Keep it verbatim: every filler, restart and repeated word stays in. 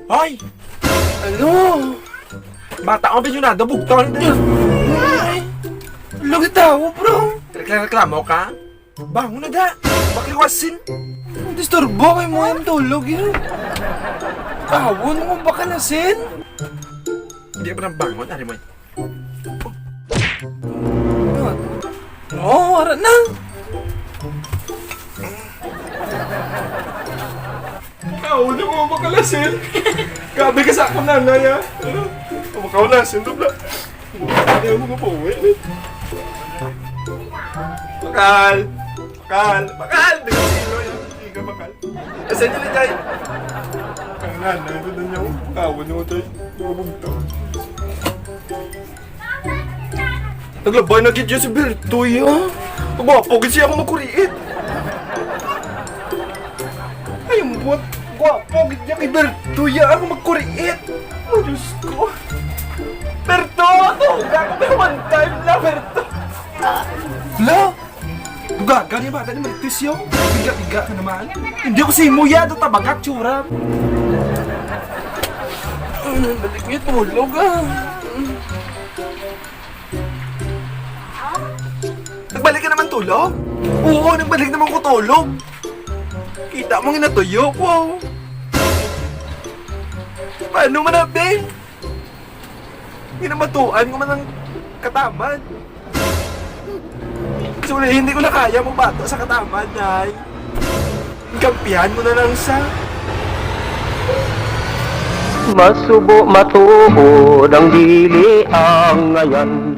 Hoy! Ano? Bata ang abisyonado, bugtaw na din. Ay! Lagi tao, bro! Reklamo-reklamo ka? Bangon na da! Bakliwasin! Ang disturbo kay mo ang tulog yun. Kawon mo ba ka na, Sin? Hindi pa nang bangon, ari mo. Oo, ara na. Kawon mo ba ka na, Sin? Grabe ka sa akong nanay, ah. Ano? Makaw na, Sin, dubla. Ano mo nga po, eh? Bakal! Bakal! Bakal! Di ka silo yan. Di ka bakal. Asa yun, Jay? Ang nanay ko na niya, oh. Kawan niyo, Jay. Mabugto. Naglabay na gid siya si Bertoy, ah. Gwapo gid siya ako magkuriit. Ay, ang buhat. Gwapo gid niya kay Bertoy, ah. Ako magkuriit. Oh, Diyos ko. Berto! Ako! Gago, pero one time na, Berto! Lo! Dugaga niya bata ni Marites, yo. Biga-biga ka naman. Hindi ako si Muya, do tabagak, tsura. Balik niya tulog, ah. Nagbalik ka naman tulog? Oo, nagbalik naman ko tulog. Kita mo nga natuyo ko. Paano man, abe? Ginamatuan ko man ang katamad. Sorry, hindi ko na kaya magbato sa katamad, Nay. Kampihan mo na lang sa Masubo matuod ang dili ang ngayan.